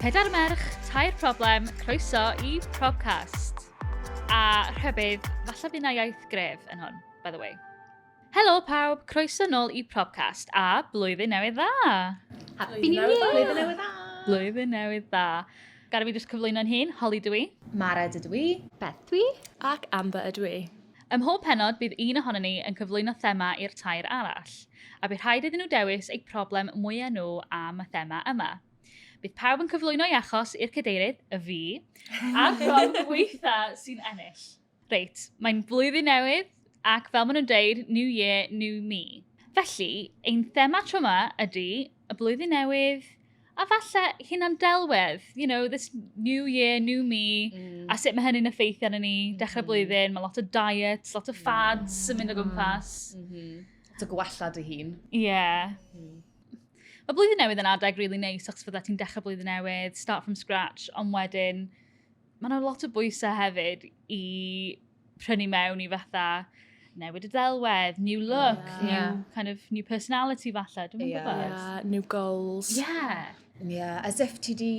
Pedair merch, tair problem, croeso i Probcast. A rhybudd, falle bydd na iaith gref yn hwn, by the way. Helo pawb, croeso nôl i Probcast a blwyddyn newydd dda! Happy New Year! Blwyddyn newydd dda! Blwyddyn newydd dda. Gad i fi jyst cyflwyno'n hun, Holly dw i. Mared ydw i. Beth dwi. Ac Amber ydw i. Ym mhob pennod bydd un ohonon ni yn cyflwyno thema i'r tair arall, a bydd rhaid iddyn nhw dewis eu problem mwya nhw am y thema yma. Bydd pawb yn cyflwyno ei achos i'r cadeirydd, y fi, a'r bron gweitha sy'n ennill. Reit, mae'n blwyddyn newydd, ac fel maen nhw'n deud, new year, new me. Felly, ein thema tro yma ydy y blwyddyn newydd, a falle hunan delwedd, you know, this new year, new me, a sut mae hynny'n effeithio arnon ni, dechrau blwyddyn, mae lot o diets, lot o fads yn mynd o gwmpas. Lot o gwella dy hun. Ie. Yeah. Mae blwyddyn newydd yn adeg really neis, achos fydda ti'n dechrau blwyddyn newydd, start from scratch, ond wedyn, mae yna lot o bwysau hefyd i prynu mewn i fatha newid y delwedd, new look, new kind of new personality falle, dwi'n Ie. gwybod. Yeah, new goals. Yeah. Yeah, as if ti di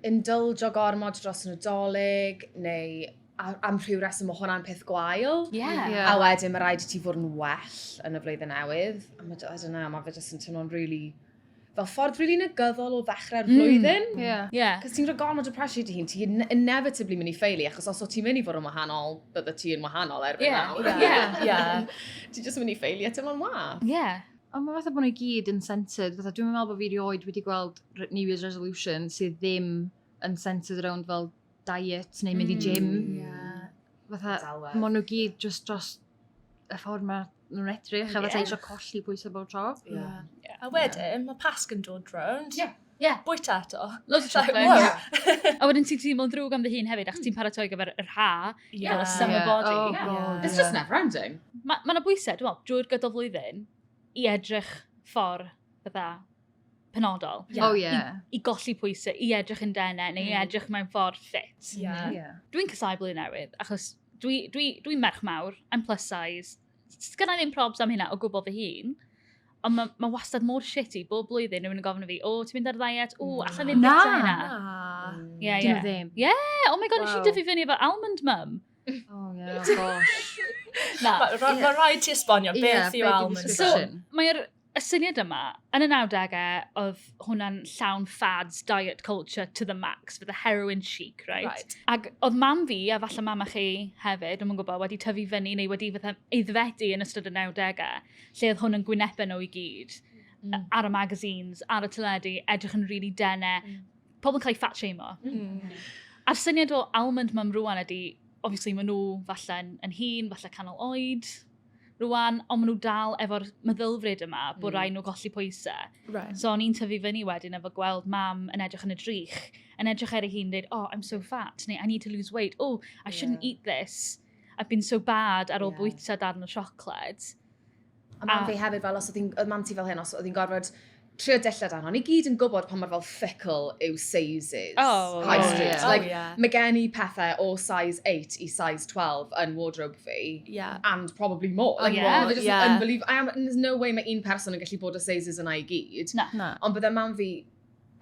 indulge o gormod dros y Nadolig, neu am rhyw reswm o hwnna'n peth gwael. A wedyn mae rhaid i ti fod yn well yn y flwyddyn newydd. A mae, I don't know, mae fe jyst yn teimlo'n really, fel ffordd really negyddol o ddechrau'r flwyddyn. Cos ti'n rhoi gormod o pressure i dy hun, ti'n inevitably mynd i ffeili, achos os o ti'n mynd i fod yn wahanol, bydde ti yn wahanol erbyn nawr. Ti'n just mynd i ffeili a teimlo'n wath. Ond mae fatha bod nhw i gyd yn centered. Fatha, dwi'n meddwl bod fi erioed wedi gweld New Year's resolution sydd ddim yn centered around fel diet neu mynd i gym. Fatha, Delwedd. maen nhw gyd just dros y ffordd mae nhw'n edrych, a fatha eisiau colli pwysau bob tro. A wedyn, mae Pasg yn dod rownd. Bwyta eto. Loads of Like, chocolate. Whoa. A wedyn ti'n teimlo'n ddrwg am dy hun hefyd, achos ti'n paratoi gyfer yr ha, fel y summer body. Oh, God, It's just never ending. Mae ma 'na bwysau, dwi'n meddwl, drwy'r gydol flwyddyn, i edrych ffordd fatha penodol. Oh, yeah. I golli pwysau, i edrych yn denau, neu i edrych mewn ffordd fit. Dwi'n casáu blwyddyn newydd, achos dwi'n dwi, dwi merch mawr, I'm plus size. Sgynna i ddim probs am hynna o gwbl fy hun. Ond mae ma wastad mor shitty bob blwyddyn rhywun yn gofyn i fi, "O, ti'n mynd ar ddiet? O, allan ddim Na. bita hynna." Na. Yeah, Dyn nhw ddim. Yeah, oh my God, nes i dyfu fyny efo almond mum. Oh, yeah, gosh. Na. Mae ma rhaid ti esbonio Ie, beth be yw 'di almond. So, description? mae'r y syniad yma, yn y 90au, oedd hwnna'n llawn fads, diet culture to the max, for the heroin chic, right? Ac oedd mam fi, a falle mam a chi hefyd, dwi'm yn gwybod, wedi tyfu fyny neu wedi fatha aeddfedu yn ystod y 90au, lle oedd hwn yn gwynebau nhw i gyd, ar y magazines, ar y teledu, edrych yn really denau, pobl yn cael eu fat shame-o. A'r syniad o almond mum rwan ydy, obviously maen nhw falle yn hŷn, falle canol oed rwan, ond maen nhw dal efo'r meddylfryd yma bod rhaid nhw golli pwysau. So o'n i'n tyfu fyny wedyn efo gweld mam yn edrych yn y drych, yn edrych ar ei hun dweud, "Oh, I'm so fat," neu "I need to lose weight, oh, I shouldn't eat this. I've been so bad ar ôl bwyta darn o siocled." A mam fi hefyd, fel os oedd hi'n, oedd mam ti fel hyn, os oedd hi'n gorfod trio dillad arno, ni gyd yn gwybod pa mor fel fickle yw sizes high street. Like, mae gen i pethau o size 8 i size 12 yn wardrobe fi. And probably more. Like, mae fe just unbelievable. I am, there's no way mae un person yn gallu bod y sizes yna i gyd. Na. Na. Ond bydde mam fi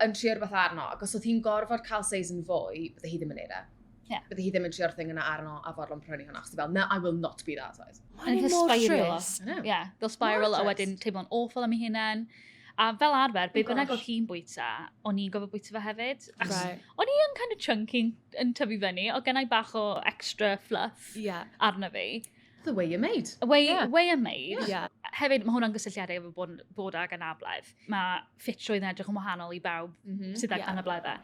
yn trio rhywbeth arno, ac os oedd hi'n gorfod cael size yn fwy, bydde hi ddim yn neud e. Bydde hi ddim yn trio'r thing yna arno a fodlon prynu hwnna, achos hi fel, "No, I will not be that size." Mae'n And mor they'll spiral. trist. I know. Yeah, they'll spiral a Mor wedyn trist. teimlo'n awful am ei hunain. A fel arfer, be Oh bynnag gosh. oedd hi'n bwyta, o'n i'n gorfod bwyta fe hefyd. Achos o'n i yn kind of chunky yn tyfu fyny, oedd gennau bach o extra fluff arno fi. The way you're made. The way I'm made. Hefyd, mae hwnna'n gysylltiadau efo bod ag anabledd. Mae ffitrwydd yn edrych yn wahanol i bawb sydd ag anableddau.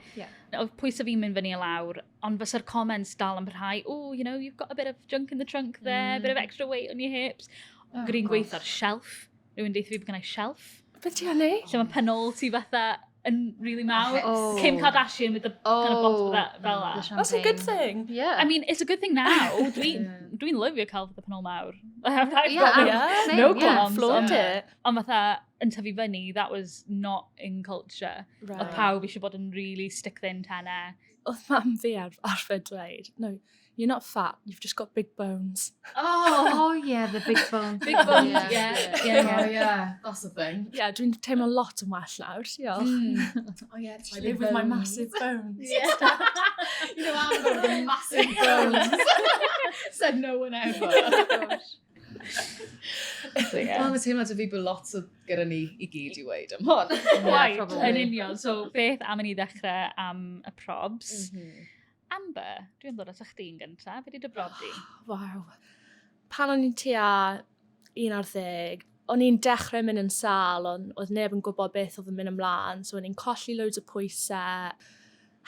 Oedd pwysau fi'n mynd fyny a lawr, ond fysa'r comments dal yn parhau, "Oh, you've got a bit of junk in the trunk there, a bit of extra weight on your hips." Oh, Gwri'n gosh. gweithio'r shelf. Rhywun deutha fi bod gennau shelf. Beth ti hynny? Lle mae penol ti fatha yn really mawr. Hips. Oh. Kim Kardashian with the kind of bottle Oh, that, fel the that. That's a good champagne. thing. Yeah. I mean, it's a good thing now. Dwi'n dwi lyfio cael fatha penol mawr. I've got Yeah, no, same, no yeah. qualms. Flaunt Ond it. ond fatha, yn tyfu fyny, that was not in culture. Right. Oedd pawb eisiau bod yn really stick thin tenau. Oedd mam fi ar, arfer dweud, no, you're not fat, you've just got big bones. Oh, oh yeah, the big bones. Big bones, yeah. Yeah, yeah. Oh, yeah, that's the thing. Yeah, dwi'n teimlo lot yn well nawr, diolch. Oh yeah, it's my live with my massive bones. Yeah. You know, I've got the massive bones. Said no one ever. Oh, gosh. So, yeah. Wel, mae teimlad y fi bod lot o gyda ni i gyd i weid am hwn. Right, yn union. So, beth am i ni ddechrau am y probs? Amber, dwi'n dod at chdi'n gyntaf. Be di dy brob di? Waw. Pan o'n i'n tua 11, o'n i'n dechrau mynd yn sâl, ond oedd neb yn gwybod beth oedd yn mynd ymlaen, so o'n i'n colli loads o pwysau.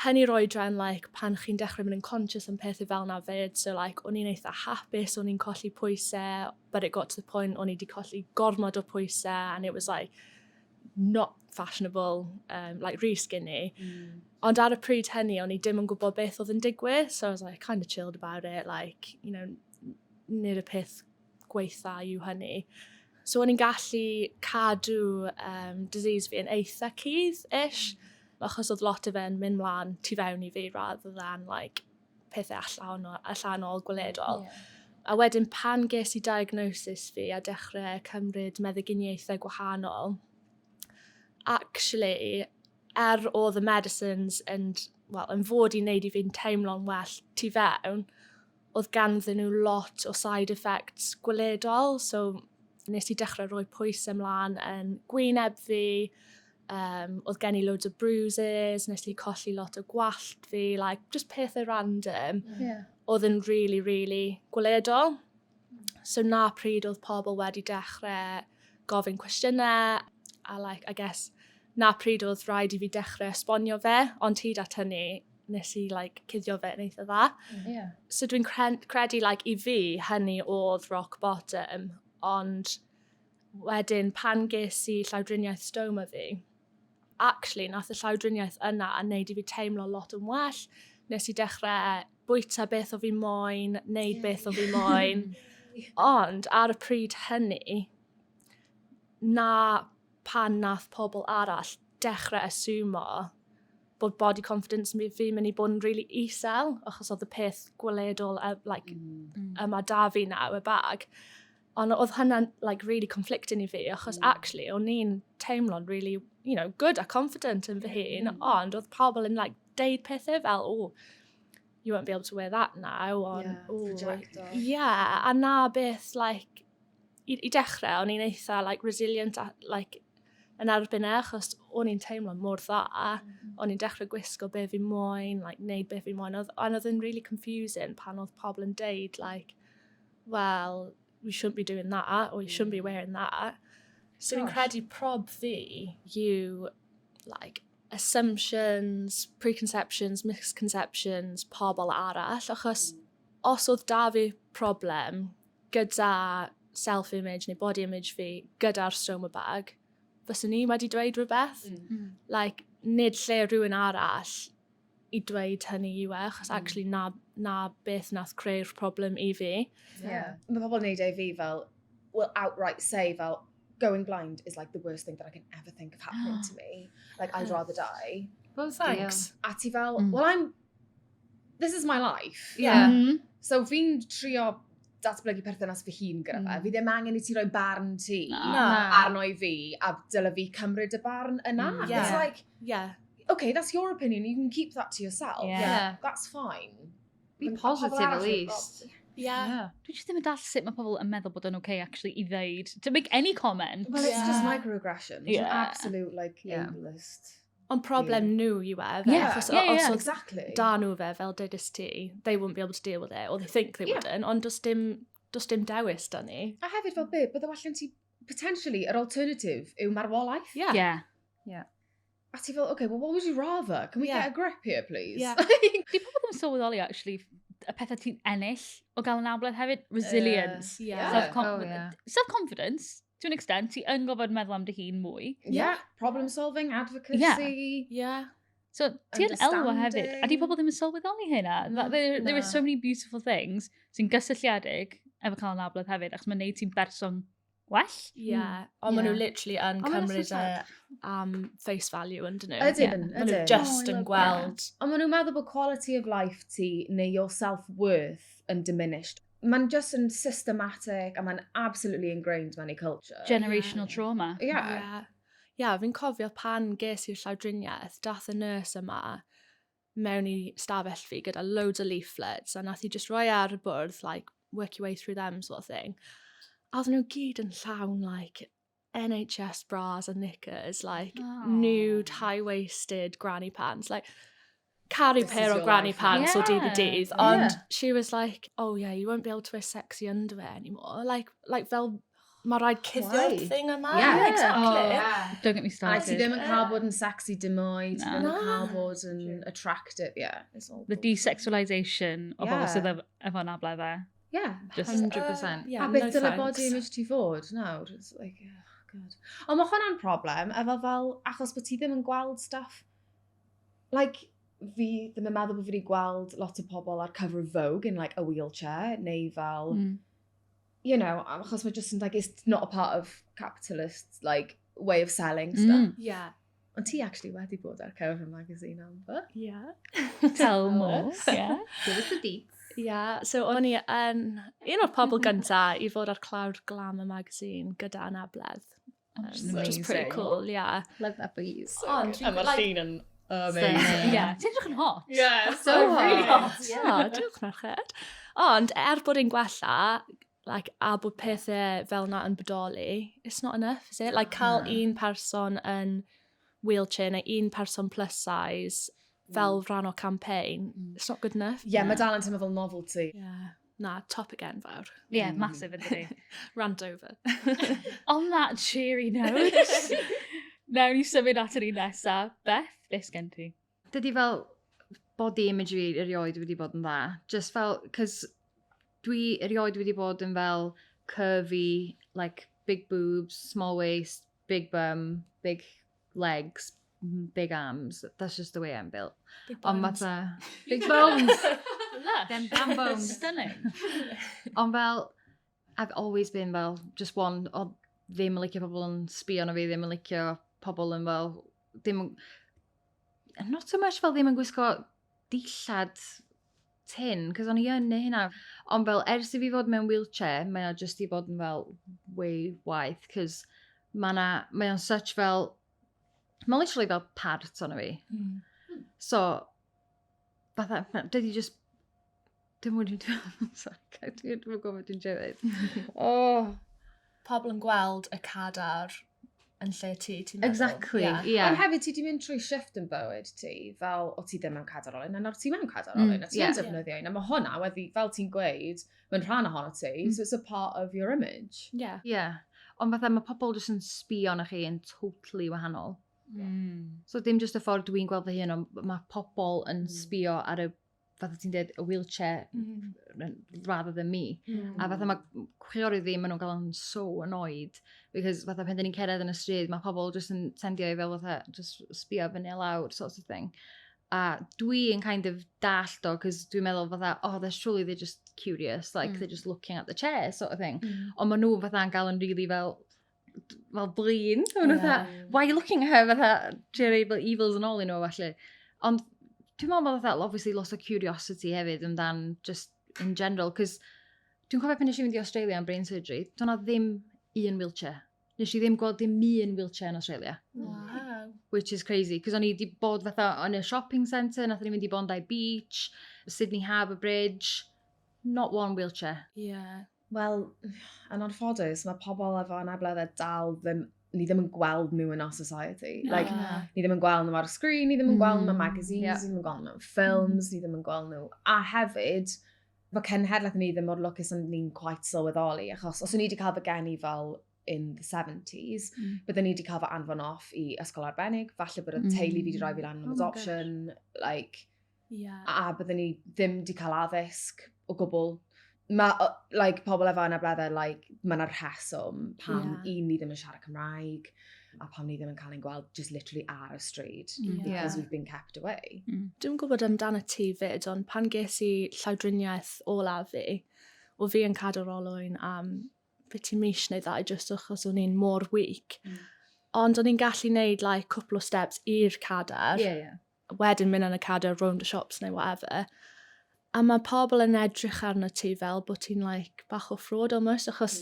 Hynny'r oedran, like, pan chi'n dechrau mynd yn conscious am pethau fel 'na fyd, so like, o'n i'n eitha hapus, o'n i'n colli pwysau, but it got to the point o'n i wedi colli gormod o pwysau, and it was like, not fashionable, like really skinny. Ond ar y pryd hynny, o'n i dim yn gwybod beth oedd yn digwydd, so I was like, kind of chilled about it, like, nid y peth gweitha yw hynny. So o'n i'n gallu cadw disease fi yn eitha cudd-ish, achos oedd lot o fe'n mynd mlaen tu fewn i fi rather than like, pethau allanol, allanol gweledol. A wedyn pan ges i diagnosis fi a dechrau cymryd meddyginiaethau gwahanol, actually, oedd y medicines yn, well, yn fod i wneud i fi'n teimlo'n well tu fewn, oedd ganddyn nhw lot o side effects gweledol, so nes i dechrau rhoi pwysau ymlaen yn gwyneb fi, oedd gen i loads o bruises, nes i colli lot o gwallt fi, like, just pethau random, oedd yn really, really gweledol. So na pryd oedd pobl wedi dechrau gofyn cwestiynau, a like, I guess, na pryd oedd rhaid i fi dechrau esbonio fe, ond hyd at hynny, nes i like, cuddio fe yn eitha dda. So dwi'n credu like, i fi, hynny oedd rock bottom, ond wedyn pan ges i llawdriniaeth stoma fi, actually nath y llawdriniaeth yna a wneud i fi teimlo lot yn well. Nes i dechrau bwyta beth o fi moyn, wneud beth o fi moyn. Ond ar y pryd hynny, na pan nath pobl arall dechrau asumo bod body confidence fi mynd i bod yn really isel, achos oedd y peth gweledol like, yma da fi nawr, y bag. Ond oedd hynna'n like, really conflicting i fi, achos actually o'n i'n teimlo'n really good a confident yn fy hun, ond oedd pobl yn like, deud pethau fel, "Oh, you won't be able to wear that now," on, "Oh," Projecto. Yeah, a na beth, like, i dechrau, o'n i'n eitha, like, resilient, a, like, yn erbyn e, achos o'n i'n teimlo mor dda, o'n i'n dechrau gwisgo be fi moyn, like, neud be fi moyn, oedd, and oedd yn really confusing pan oedd pobl yn deud, like, "Well, we shouldn't be doing that, or you shouldn't be wearing that." So fi'n Gosh. Credu prob fi yw, like, assumptions, preconceptions, misconceptions pobl arall, achos os oedd da fi problem gyda self-image neu body image fi gyda'r stoma bag, fyswn ni wedi dweud rhywbeth. Like, nid lle rhywun arall i dweud hynny yw e, achos actually na beth nath creu'r problem i fi. Yeah. Mae pobl yn neud e i fi fel, will outright say fel, "Going blind is like the worst thing that I can ever think of happening to me. Like, I'd rather die." Well, Thanks. A ti fel, "Well, this is my life." So fi'n trio datblygu perthynas fy hun gyda fe. Fi ddim angen i ti roi barn ti Na. Na. arno i fi, a dyle fi cymryd y barn yna. It's like, okay, that's your opinion. You can keep that to yourself. That's fine. Be But positive pobl at arall least. Dwi jyst ddim yn dall sut mae pobl yn meddwl bod yn okay actually i ddeud, to make any comment. Well, it's just microaggression. It's an absolute, like, ableist. Ond problem nhw yw e, fe, achos os oedd da nhw fe, fel dudus ti, they wouldn't be able to deal with it, or they think they wouldn't, ond does dim dewis da ni. A hefyd fel be, bydde well ti, potentially, yr alternative yw marwolaeth. A ti fel, "Okay, well, what would you rather? Can we get a grip here, please?" Di pobl ddim yn sylweddoli, actually, y pethau ti'n ennill o gael anabledd hefyd. Resilience. Self-confidence, to an extent, ti yn gorfod meddwl am dy hun mwy. Yeah, problem solving, advocacy. So, ti yn elwa hefyd. A di Understanding. pobl ddim yn sylweddoli hynna. That there are Na. so many beautiful things sy'n gysylltiedig efo cael anabledd hefyd, achos mae'n neud ti'n berson well. Yeah, ond maen nhw literally yn Ond ma' hwnna'n cymryd so e sad. am face value yn dyn nhw. Ydyn, Maen nhw ydyn. just Oh, I yn love gweld. Ond maen nhw'n meddwl bod quality of life ti neu your self-worth yn diminished. Mae'n just yn systematic a mae'n absolutely ingrained mewn i culture. Generational trauma. Yeah. Yeah. Yeah, fi'n cofio pan ges i'r llawdriniaeth, dath y nurse yma mewn i stafell fi gyda loads o leaflets a nath hi just roi ar y bwrdd, like, work your way through them sort of thing. A oedden nhw gyd yn llawn, like, NHS bras and knickers, like, Aw. nude, high-waisted granny pants, like, carry This is pair o your granny life now. pants o dydd i dydd, ond she was like, "Oh yeah, you won't be able to wear sexy underwear anymore." Like fel, mae rhaid cuddio'r Why? thing yma. Yeah. Exactly. Oh. Yeah. Don't get me A ti started. ddim yn cael bod yn sexy dim mwy, ti Na. ddim yn cael Na. bod yn attractive, yeah. It's all The bullshit. desexualisation o bobl sydd efo anableddau. Yeah. Just, 100%. Yeah, A beth no dyle thanks. body image ti fod nawr? It's like, oh God. Ond mae hwnna'n problem, efo fel, achos bod ti ddim yn gweld stuff. Like, fi ddim yn meddwl bod fi wedi gweld lot o pobl ar cover of Vogue in like a wheelchair, neu fel, achos mae just yn like, it's not a part of capitalist, like, way of selling stuff. Yeah. Ond ti actually wedi bod ar cover magazine, Amber. Yeah. Tell more. Yeah. Give us the deets. Yeah, so o'n i yn un o'r pobl gynta i fod ar clawr Glamour magazine gyda anabledd. Which is pretty Amazing. cool, yeah. Love that for you. So Ond A mae'r like, llun yn Stunning. amazing. Yeah. Ti'n edrych yn hot. Yeah, So really hot. hot. Yeah, diolch merched. Ond er bod e'n gwella, like, a bod pethau fel na yn bodoli, it's not enough, is it? Like, cael Na. un person yn wheelchair neu un person plus size fel rhan o campaign, it's not good enough. Yeah, mae dal yn teimlo fel novelty. Yeah. Na, topic enfawr. Yeah, massive yn dydi. Rant over. On that cheery note, nawn ni symud at yr un nesa. Beth, beth sgen ti? Dydy fel body image fi erioed wedi bod yn dda. Just fel, cos dwi erioed wedi bod yn fel curvy, like big boobs, small waist, big bum, big legs, big arms. That's just the way I'm built. Big Ond bones. fatha, big bones! Lush. Them damn bones. Stunning. Ond fel, I've always been fel, just one, o ddim yn licio pobl yn sbio arno fi, ddim yn licio pobl yn fel, ddim yn, not so much fel ddim yn gwisgo dillad tyn, cos o'n i yn neu hynna. Ond fel, ers i fi fod mewn wheelchair, mae o just i fod yn fel way waeth, cos mae na, mae o'n such fel, mae'n literally fel part ono fi. So, fatha, dydy just, dim mwyn dwi'n, sorry, dwi'n gwybod beth dwi'n dweud. Oh, Pobl yn gweld y cadar yn lle ti, ti'n meddwl? Exactly, Yeah. yeah. Ond hefyd, ti di mynd trwy shift yn bywyd ti, fel o ti ddim mewn cadar olwyn, a nawr ti mewn cadar olwyn, a ti'n defnyddio un, a mae hwnna wedi, fel ti'n gweud, mae'n rhan ohono ti, so it's a part of your image. Yeah. Yeah. Ond fatha, mae pobl jyst yn sbio arnoch chi yn totally wahanol. So dim just y ffordd dwi'n gweld fy hun, ond mae pobl yn sbio ar y, fatha ti'n dweud, y wheelchair rather than me. A fatha mae chwiorydd fi, maen nhw'n cael yn so annoyed because fatha pan dyn ni'n cerdded yn y stryd, mae pobl just yn tendio i fel fatha, just sbio fyny a lawr, sort of thing. A dwi'n kind of dallt o, cos dwi'n meddwl fatha, "Oh, they're surely they're just curious, like they're just looking at the chair," sort of thing. Ond maen nhw fatha'n gael yn really fel blin. Maen nhw fatha, "Why are you looking at her?" Fatha, trio rhoi fel evils yn ôl i nhw, falle. Ond dwi'n meddwl bod fatha, obviously, lot o curiosity hefyd amdan just in general, cos dwi'n cofio pan nes i fynd i Australia am brain surgery, doedd 'na ddim un wheelchair. Nes i ddim gweld dim un wheelchair yn Australia. Which is crazy, cos o'n i wedi bod fatha yn y shopping centre, nath ni fynd i Bondi Beach, Sydney Harbour Bridge, not one wheelchair. Wel, yn anffodus, mae pobl efo anableddau dal ddim, ni ddim yn gweld nhw yn our society. Na. Like, ni ddim yn gweld nhw ar y sgrin, ni ddim yn gweld nhw mewn magazines, ni ddim yn gweld nhw mewn ffilms, ni ddim yn gweld nhw. A hefyd, mae cenhedlaeth ni ddim mor lwcus yn ni'n quite sylweddoli, achos os o'n i wedi cael fy geni fel in the 70s, byddwn ni wedi cael fy anfon off i ysgol arbennig, falle bod y teulu fi wedi rhoi fi lan am Oh my adoption, like, a byddwn ni ddim wedi cael addysg o gwbl. Mae, like, pobl efo anableddau, like, mae yna rheswm pam un ni ddim yn siarad Cymraeg, a pam ni ddim yn cael ein gweld just literally ar y stryd, because we've been kept away. Dwi'n gwybod amdano ti fyd, ond pan ges i llawdriniaeth olaf fi, o fi yn cadar olwyn am byti mis neu ddau just achos o'n i'n mor weak. Ond o'n i'n gallu neud like cwpl o steps i'r cadair. Yeah. Wedyn mynd yn y cadair round the shops neu whatever. A mae pobl yn edrych arno ti fel bod ti'n like bach o fraud almost, achos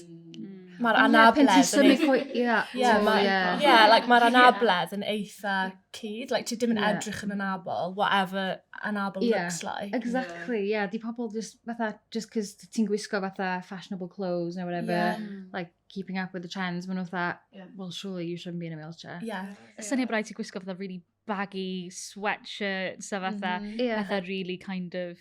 mae'r anabledd... Pan ti'n symud Ie, yeah, like mae'r anabledd yn eitha cudd. Like ti ddim yn edrych yn anabl, whatever anabl looks like. Exactly, yeah. Di pobl just, fatha, just cos ti'n gwisgo fatha fashionable clothes neu whatever, like keeping up with the trends, maen nhw fatha, "Well, surely you shouldn't be in a wheelchair." Y syniad braidd ti'n gwisgo fatha really baggy sweatshirts a fatha pethau really kind of,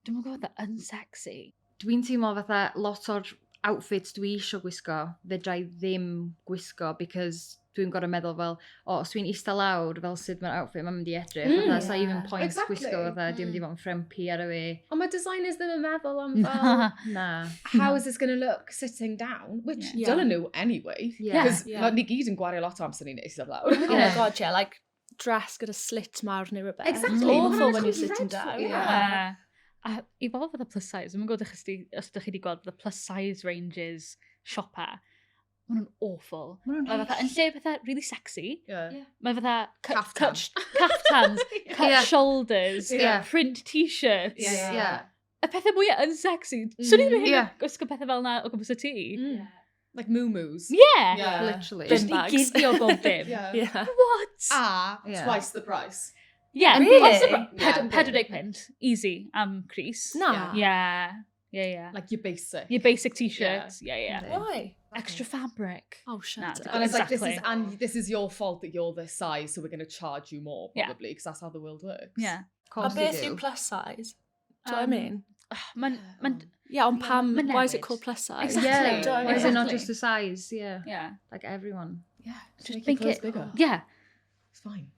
dwi'n gwybod, fatha unsexy. Dwi'n teimlo fatha lot o'r outfits dwi isio gwisgo, fedra i ddim gwisgo because dwi'n gorfod meddwl fel, o, os dwi'n eistedd lawr fel sut mae'r outfit mae'n mynd i edrych, fatha, sa even point gwisgo fatha, dwi'n mynd i fod yn frumpy ar y fi. Ond mae designers ddim yn meddwl am fel, Na. "How is this going to look sitting down?" Which dylen nhw anyway. Because ni gyd yn gwario lot o amser ni'n eistedd lawr. Oh my God, yeah, like dress gyda slit mawr neu rhywbeth. Exactly. It's awful Ma' when you're hwnna'n sitting dreadful, down. yeah. Yeah. A i bobl fatha plus size, dwi'n gwybod os ydych chi wedi gweld the plus size ranges siopa, maen nhw'n awful. Ma' nhw'n Mae fatha, yn lle pethau really sexy, mae fatha cut, Caftan. cut, caftans, cut shoulders, print t-shirts. Y pethau mwyaf unsexy. Swn i ddim yn gwisgo pethau fel na o gwmpas y tŷ. Like moo-moos. Yeah. Literally. Just Bin i bags. guddio bob dim. What? A Yeah. twice the price. Yeah. Really? What's the Yeah. 40 punt. Easy. Am crys. Na. Yeah. Like your basic. Your basic t-shirts. Yeah. Why? Extra fabric. Oh, shut Nah, up. And it's like, this is and this is your fault that you're this size, so we're going to charge you more, probably, because that's how the world works. Of course A they beth do. yw plus size? Do you know what I mean? Mae'n, Yeah, ond pam, Ma'n why is it newid. called plus size? Exactly. Yeah, Do you know what I why is it mean? not just the size? Yeah. Like everyone. Yeah. Just Just make your make clothes it- bigger. It's fine.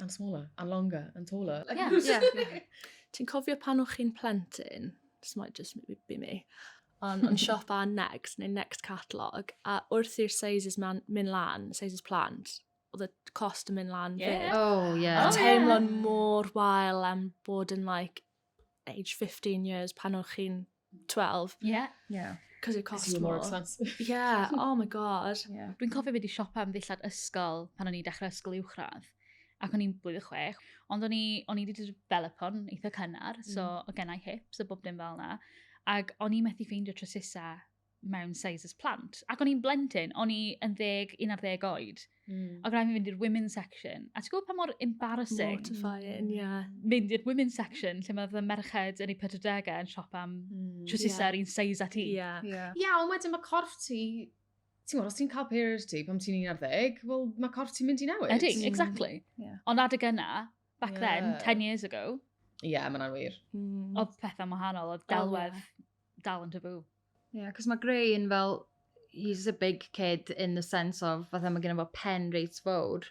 And smaller, and longer, and taller. Like, Ti'n cofio pan o'ch chi'n plentyn, this might just be me, ond on siop ar Next, neu Next Catalogue, a wrth i'r sizes man, mynd lan, sizes plant, oedd y cost yn mynd lan fyd. Oh, yeah. A Oh, teimlo'n yeah. mor wael am bod yn like age 15 years pan o'ch chi'n 12, because it Because cost you were more more. expensive. Yeah, oh my God. Dwi'n cofio fynd i siopa am ddillad ysgol pan o'n i'n dechrau ysgol uwchradd. Ac o'n i'n blwyddyn 6. Ond o'n i wedi developo'n eitha cynnar, so oedd gen i hips a bob dim fel yna. Ac o'n i methu ffeindio trowsusa mewn sizes plant. Ac o'n i'n blentyn, o'n i yn 11 oed. Ac rhaid fi fynd i'r women's section. A ti'n gwybod pa mor embarrassing Mortifying, yeah. mynd i'r women's section lle mae fy merched yn eu 40au yn siop am trowsusa yr un size a ti? Yeah. Yeah, ond wedyn mae corff ti, ti'n gwybod, os ti'n cael period ti pan ti'n 11, wel, mae corff ti'n mynd i newid. Ydy, exactly. Ond adeg yna, back then, 10 years ago, Yeah, mae'n wir. Oedd pethau'n wahanol, oedd delwedd dal yn taboo. Yeah, cos mae Gray yn fel, he's a big kid in the sense of, fatha mae gen fo pen reit fawr.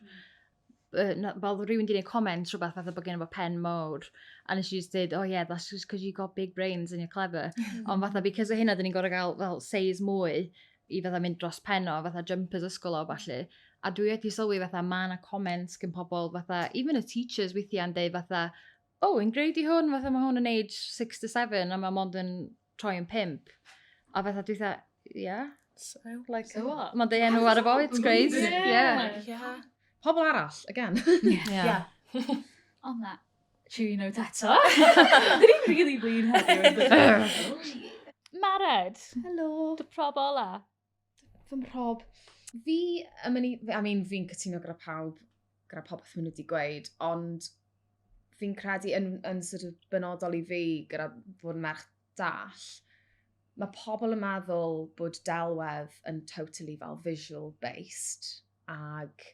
Na, fel rhywun di gwneud comment rhywbeth fatha bod gen fo pen mawr. A nes i just dweud, "Oh yeah, that's just because you got big brains and you're clever." Ond fatha, because o hynna, dyn ni'n gorfod gael fel seis mwy i fatha mynd dros pen o, fatha jumpers ysgol o falle. A dwi wedi sylwi fatha, ma' na comments gen pobl fatha, even y teachers weithiau'n deud fatha, "Oh, yn grade i hwn, fatha mae hwn yn age 6 to 7, a mae mond yn troi yn 5." A fatha dwi fatha, yeah. So, Like, So what? Mae'n deud enw ar y fo, it's great. Yeah. Pobl arall, again. Yeah. On that cheery note eto. Dyn ni'n really blin heddiw, yn dydyn? Mared, Helo. dy prob ola. Fy mhrob. Fi, yn mynd i, I mean, fi'n cytuno gyda pawb, gyda popeth maen nhw wedi gweud, ond fi'n credu yn sort of benodol i fi gyda fod yn merch dall, mae pobl yn meddwl bod delwedd yn totally fel visual based ag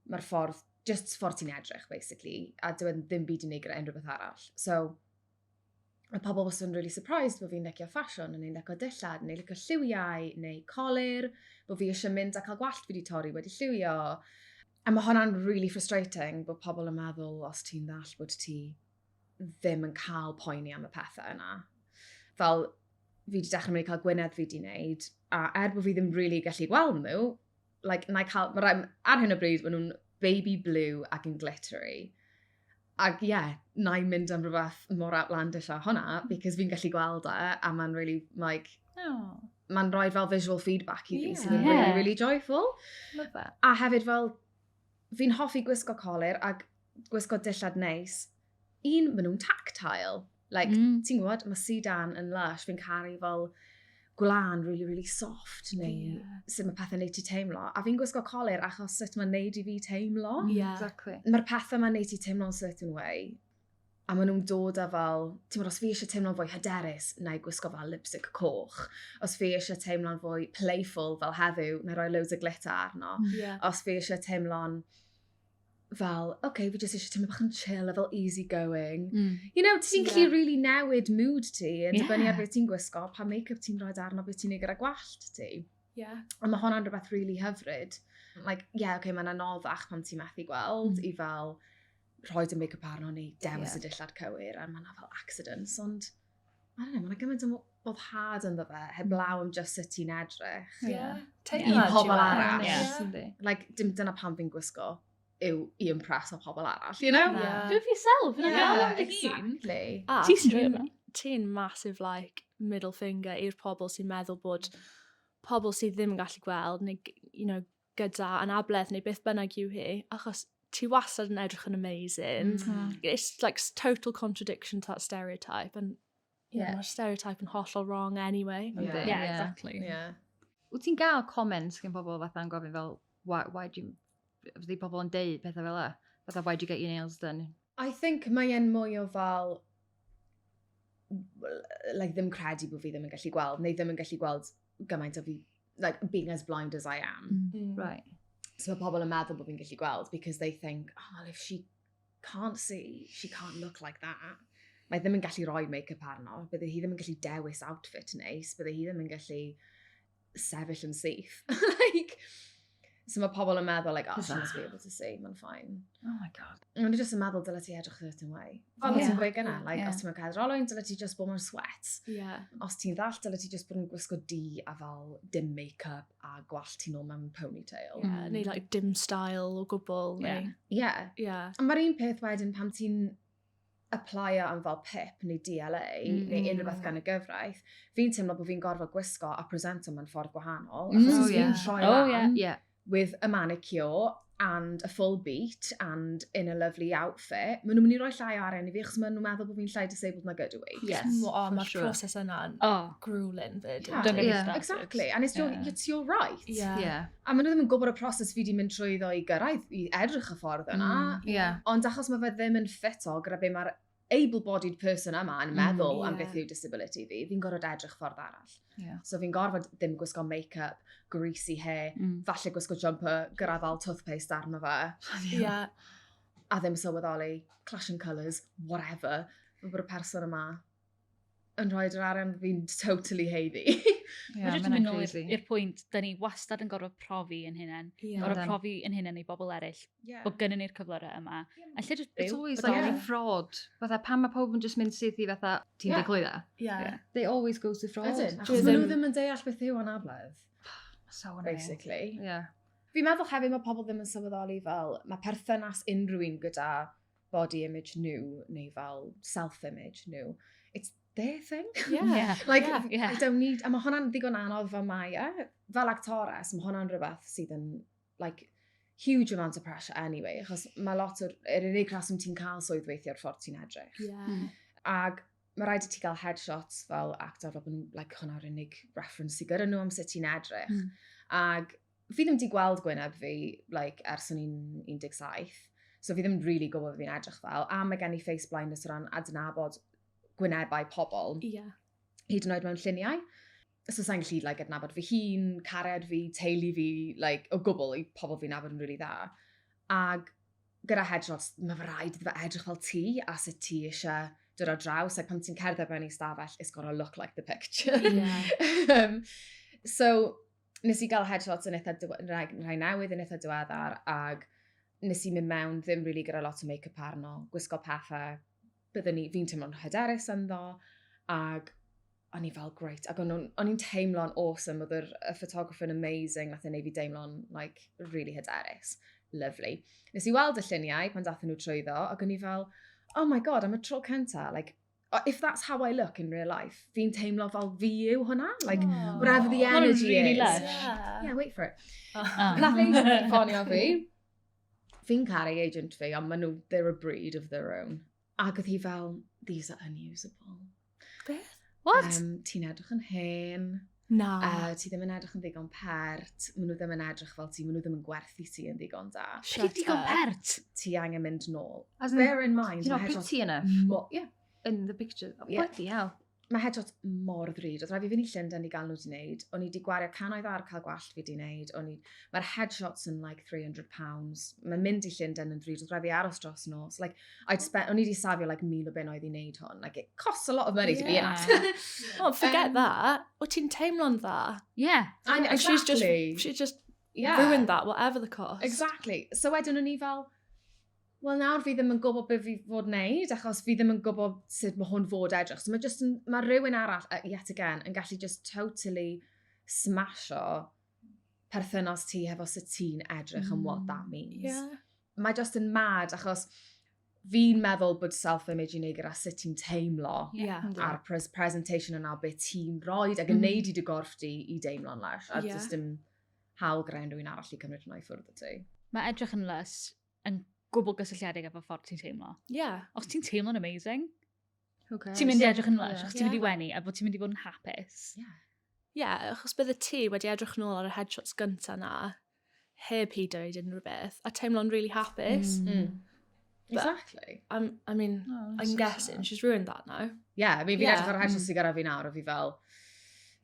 mae'r ffordd, just ffordd ti'n edrych, basically, a dyw e ddim byd i wneud gyda unrhyw beth arall. So, mae pobl wastad yn really surprised bod fi'n licio ffasiwn, neu licio dillad, neu licio lliwiau, neu colur, bod fi eisiau mynd a cael gwallt fi wedi torri wedi lliwio. A mae hwnna'n really frustrating bod pobl yn meddwl os ti'n ddall bod ti ddim yn cael poeni am y pethau yna. Fel, fi wedi dechrau mynd i cael gwinedd fi wedi wneud, a er bod fi ddim really gallu gweld nhw, like, na i cael, ma' ar hyn o bryd, maen nhw'n baby blue ac yn glittery. Ac ie, yeah, na i mynd am rhywbeth mor outlandish a hwnna, because fi'n gallu gweld e, a mae'n really, like, Oh. Mae'n rhoi fel visual feedback i fi sydd yn really, really joyful. Love that. A hefyd fel, fi'n hoffi gwisgo colur ac gwisgo dillad neis. Un, maen nhw'n tactile. Like, ti'n gwybod, mae sidan yn lush, fi'n caru fel gwlân really, really soft, neu sut mae pethau'n neud ti teimlo. A fi'n gwisgo colur achos sut mae'n neud i fi teimlo. Exactly. Mae'r pethau ma'n neud ti teimlo'n certain way. A maen nhw'n dod â fel, ti'n gwybod, os fi eisiau teimlo'n fwy hyderus, na i gwisgo fel lipstick coch. Os fi eisiau teimlo'n fwy playful fel heddiw, na i roi loads o glitter arno. Os fi eisiau teimlo'n fel, oce, okay, fi jyst eisiau teimlo bach yn chill a fel easy going. Ti'n gallu really newid mood ti yn dibynnu ar beth ti'n gwisgo, pa make-up ti'n rhoi arno, beth ti'n neud gyda gwallt ti. A mae hwnna'n rhywbeth really hyfryd. Like, yeah, okay, mae'n anoddach pan ti'n methu gweld i fel rhoi dy make-up arno neu dewis y dillad cywir, a mae fel accidents, ond I don't know, mae'n gymaint o boddhad ynddo fe, heblaw am just sut ti'n edrych. Teimlad I pobl yw e. arall. Yndi. Like, dim dyna pam fi'n gwisgo yw i impress o pobl arall, you know? Do it for yourself. Yeah, dy hun. Exactly. A Ti sy'n joio fe. Ti'n massive like middle finger i'r pobl sy'n meddwl bod pobl sydd ddim yn gallu gweld neu gyda anabledd neu beth bynnag yw hi, achos ti wastad yn edrych yn amazing. It's like total contradiction to that stereotype, and yeah, mae'r stereotype yn hollol wrong anyway. Yndi, Yeah, ie. exactly. Wyt ti'n gael comments gen pobl fatha'n gofyn fel, why do you, fyddi pobl yn deud pethau fel 'a? Fatha, "Why do you get your nails done?" I think mae e'n mwy o fel like, ddim credu bod fi ddim yn gallu gweld, neu ddim yn gallu gweld gymaint o fi, like, being as blind as I am. So mae pobl yn meddwl bod fi'n gallu gweld because they think, "Oh, well, if she can't see, she can't look like that." Mae ddim yn gallu rhoi make-up arno, bydde hi ddim yn gallu dewis outfit neis, bydde hi ddim yn gallu sefyll yn syth. Like, so mae pobl yn meddwl, like, "Oh, she must be able to see, mae'n fine." Oh my God. Ond nhw jyst yn meddwl dyle ti edrych certain way. Fel yeah. Ti'n gweud gynna, like, os ti'n mewn cadair olwyn, dyle ti just bod mewn sweats. Os ti'n ddall, dyle ti just bod yn gwisgo du a fel dim make-up a gwallt ti nôl mewn ponytail. Yeah, neu like dim style o gwbl. Neu, A mae'r un peth wedyn pam ti'n applyo am fel PIP neu DLA neu unrhyw beth gan y gyfraith, fi'n teimlo bod fi'n gorfod gwisgo a presento mewn ffordd gwahanol. Achos os fi'n troi lan with a manicure and a full beat and in a lovely outfit, maen nhw'n mynd i roi llai o arian i fi achos maen nhw'n meddwl bod fi'n llai disabled nag ydw i. Yes, Oh, for mae'r sure. proses yna'n grueling fyd. Yeah. Don't get me started. Exactly. And it's your, it's your right. A maen nhw ddim yn gwybod y proses fi wedi mynd trwyddo i gyrraedd i edrych y ffordd yna. Ond achos mae fe ddim yn ffito gyda be mae'r able-bodied person yma yn meddwl am beth yw disability fi, fi'n gorfod edrych ffordd arall. So fi'n gorfod ddim gwisgo make-up, greasy hair, falle gwisgo jumper gyda fel toothpaste arno fe, a ddim sylweddoli, clashing colours, whatever, fel bod y person yma yn rhoi yr arian fi'n totally haeddu. Yeah, Mae jyst yn ma' mynd nôl crazy. i'r pwynt, da ni wastad yn gorfod profi yn hunain. Gorfod profi yn hunain i bobl eraill, bod gynnon ni'r cyflyrau yma. A lle just byw. It's always like bodoli. a fraud. Fatha, pan mae pobl yn just mynd syth i fatha, ti'n yeah. clwydda? They always go to fraud. Ydyn, achos maen nhw ddim yn deall beth yw anabledd, So annoying. basically. Fi'n meddwl hefyd mae pobl ddim yn sylweddoli fel, mae perthynas unrhyw un gyda body image nhw, neu fel self-image nhw. It's their thing. Like, I don't need. A mae hwnna'n ddigon anodd fel mae e. Fel actores, mae hwnna'n rhywbeth sydd yn, like, huge amount of pressure anyway, achos mae lot o'r yr unig reswm ti'n cael swydd weithio o'r ffordd ti'n edrych. Ag mae rhaid i ti gael headshots fel actor, fel bod nhw, like, hwnna'r unig reference sydd gyda nhw am sut ti'n edrych. Ag fi ddim wedi gweld gwyneb fi, like, ers o'n i'n 17, so fi ddim really gwybod beth fi'n edrych fel, a mae gen i face blindness o ran adnabod gwynebau pobl, hyd yn oed mewn lluniau. So sa'n gallu like, adnabod fy hun, cariad fi, teulu fi, like, o gwbl i pobl fi'n nabod yn really dda. Ag gyda headshots, mae fe rhaid iddo fe edrych fel ti a sut ti eisiau dod ar draws. Like, pan ti'n cerdded mewn i stafell, it's gotta look like the picture. So, nes i gael headshots yn eitha, rhai newydd yn eitha diweddar, ag nes i mynd mewn ddim really gyda lot o make-up arno, gwisgo pethau, byddwn ni, fi'n teimlo'n hyderus ynddo, ag o'n i fel, "Great," ac o'n i'n teimlo'n awesome, oedd y photographer yn amazing, nath e neud fi deimlo'n, like, really hyderus. Lovely. Nes i weld y lluniau pan dathon nhw trwyddo, ac o'n i fel, "Oh my God," am y tro cynta, like, If that's how I look in real life, fi'n teimlo fel fi yw hwnna. Like, Aww. Whatever the energy really is. Lush. Yeah. Yeah, wait for it. Oh. Nath agent fi ffonio fi. Fi'n caru agent fi, ond maen nhw, they're a breed of their own. Ac oedd hi fel, "These are unusable." Beth? What? "Ti'n edrych yn hen, Na. Ti ddim yn edrych yn ddigon pert, maen nhw ddim yn edrych fel ti, maen nhw ddim yn gwerthu ti yn ddigon da." Shut Ti digon up. pert. Ti angen mynd nôl. As in, Bear in mind, you're not mae headshots pretty enough in the picture. Oh, Yeah. Bloody hell. Mae headshots mor ddrud. Oedd rhaid fi fynd i Llundain i gael nhw wedi wneud. O'n i wedi gwario cannoedd ar cael gwallt fi wedi wneud. Mae'r headshots yn like £300. Mae'n mynd i Llundain yn ddrud. Oedd rhaid fi aros dros nos. Like, o'n i wedi safio like 1,000 o bunnoedd i wneud hwn. Like, it costs a lot of money to be an actor. Oh, forget that. O ti'n teimlo'n dda. And And she's just, she just ruined that, whatever the cost. Exactly. So wedyn o'n i fel, wel nawr fi ddim yn gwybod beth fi fod wneud, achos fi ddim yn gwybod sut mae hwn fod edrych. So mae just yn, mae rhywun arall, yet again, yn gallu just totally smasho perthynas ti hefo sut ti'n edrych and what that means. Mae just yn mad, achos fi'n meddwl bod self-image i wneud gyda sut ti'n teimlo a'r presentation yna beth ti'n rhoi ac yn neud i dy gorff di i deimlo'n lush. A just dim hawl gyda unrhyw un arall i cymryd hwnna i ffwrdd o ti. Mae edrych yn lush yn gwbl gysylltiedig efo ffordd ti'n teimlo. Os ti'n teimlo'n amazing, Who cares? ti'n mynd i edrych yn lush, achos ti'n mynd i wenu, a bod ti'n mynd i fod yn hapus. Yeah, achos bydde ti wedi edrych nôl ar y headshots gynta na, heb hi dweud unrhyw beth, a teimlo'n really hapus. I mean, Oh, I'm so guessing sad. she's ruined that now. Yeah, I mean, fi'n edrych ar y headshots sydd gyda fi nawr, a fi fel,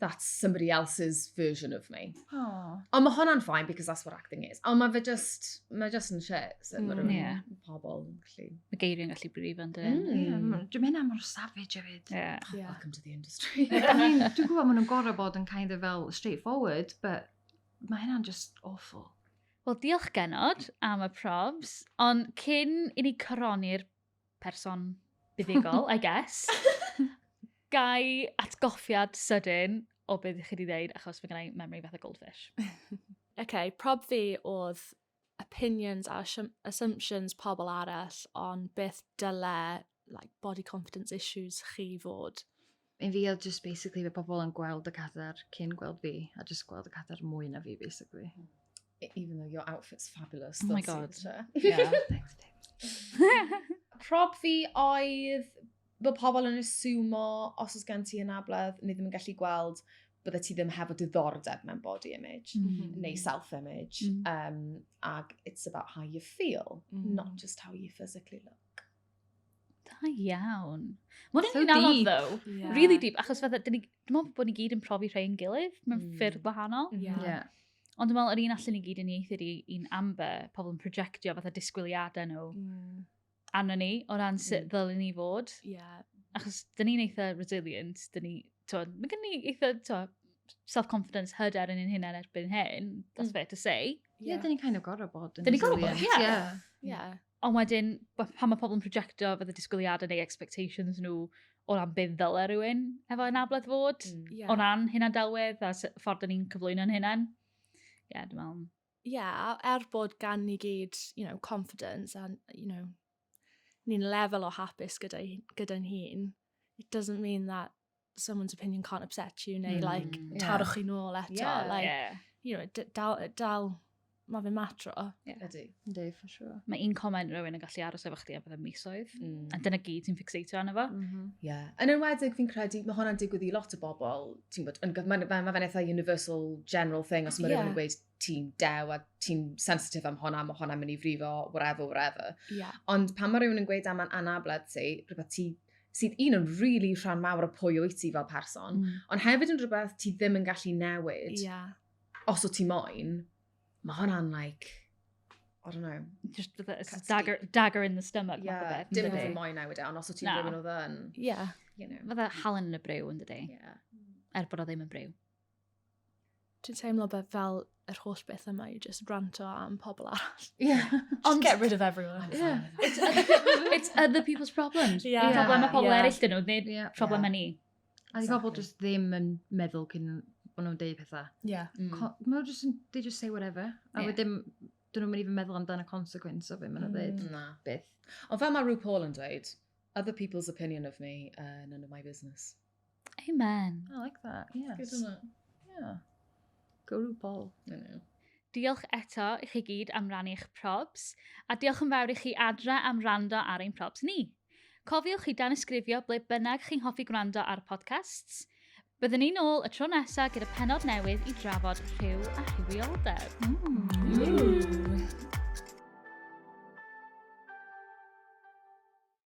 that's somebody else's version of me. Oh. Ond mae hwnna'n fine because that's what acting is. Ond mae fe just, mae just yn shit. So mae rhywun pobl yn gallu. Mae geiriau'n gallu brifo yn dyn. Yeah, dwi'n mynd mor savage hefyd. Welcome to the industry. I mean, dwi'n gwybod maen nhw'n gorfod bod yn kind of fel straightforward, but mae hynna'n just awful. Wel, diolch Genod am y probs, ond cyn i ni coroni'r person buddugol, I guess, gai atgoffiad sydyn o beth chi wedi dweud, achos mae gen i memory fatha goldfish. Okay, prob fi oedd opinions a assumptions pobl arall on beth dyle like, body confidence issues chi fod. Un fi oedd just basically fe pobl yn gweld y cadair cyn gweld fi, a just gweld y cadair mwy na fi, basically. Even though your outfit's fabulous. Oh my they'll see God. the chair. Thanks, babe. Prob fi oedd bod pobl yn asumo os oes gen ti anabledd neu ddim yn gallu gweld bydde ti ddim hefo diddordeb mewn body image neu self-image. Ag it's about how you feel, not just how you physically look. Da iawn. Mae So hwn yn un anodd, deep. though. Really deep, achos fatha, dwi'n meddwl bod ni gyd yn profi rhai yn gilydd mewn ffyrdd wahanol. Ond dwi'n meddwl yr un allan ni gyd yn uniaethu i un Amber, pobl yn projectio fatha disgwyliadau nhw arno ni o ran sut ddylen ni fod. Achos dyn ni'n eitha resilient, dyn ni, t'wod, mae gen ni eitha, t'wod, self-confidence, hyder yn ein hunain erbyn hyn, that's fair to say. Yeah, dyn ni'n kind of gorfod bod yn Dyn ni'n gorfod bod, resilient, yeah. Ond wedyn, pan mae pobl yn projectio fatha disgwyliadau neu expectations nhw o ran beth ddyle rhywun efo anabledd fod, o ran hunan-delwedd a ffordd dyn ni'n cyflwyno'n hunain. Ie, yeah, dwi'n meddwl. Yeah, er bod gan ni gyd confidence and ni'n lefel o hapus gyda'n hun, it doesn't mean that someone's opinion can't upset you neu like tarwch chi nôl eto. Like, dal, mae fe'n matro. Ydy. Yndi, for sure. Mae un comment rhywun yn gallu aros efo chdi am fatha misoedd. A dyna gyd ti'n fixatio arno fo. Yeah. Yn enwedig fi'n credu, mae hwnna'n digwydd i lot o bobl, ti'n bod, mae fe'n eitha universal general thing, os mae rhywun yn gweud ti'n dew a ti'n sensitif am hwnna, mae hwnna'n mynd i frifo, whatever, whatever. Ond pan mae rhywun yn gweud am anabledd ti, rhywbeth ti, sydd un yn really rhan mawr o pwy wyt ti fel person, ond hefyd yn rhywbeth ti ddim yn gallu newid, os o ti moyn, mae hwnna'n like, I don't know. Just fatha, it's a Cuts dagger in the stomach, math o Yeah, beth, dim yndydi? oedd yn moyn newid e, ond os o ti'n Na. rhywun oedd yn, Fatha halen yn y briw, yn dydi? Yeah. Er bod o ddim yn briw. Dwi'n teimlo bod fel yr holl beth yma i just ranto am pobl arall. Just get rid of everyone. I'm fine with that. It's other people's problems. Problemau pobl eraill dyn nhw, nid problemau ni. A di pobl just ddim yn meddwl cyn bod nhw'n deud pethau. Ma' nhw just yn, they just say whatever. A wedyn, dyn nhw'n even meddwl amdano consequence o beth maen nhw'n dweud. Na. Byth. Ond fel mae RuPaul yn dweud, Other people's opinion of me, none of my business. Amen. I like that, yes. Good, isn't it? Yeah. Go RuPaul. I know. Diolch eto i chi gyd am rannu eich probs, a diolch yn fawr i chi adra am rando ar ein probs ni. Cofiwch i danysgrifio ble bynnag chi'n hoffi gwrando ar podcasts. Byddwn ni nôl y tro nesaf gyda pennod newydd i drafod rhyw a rhywioldeb. Mm. Ooh.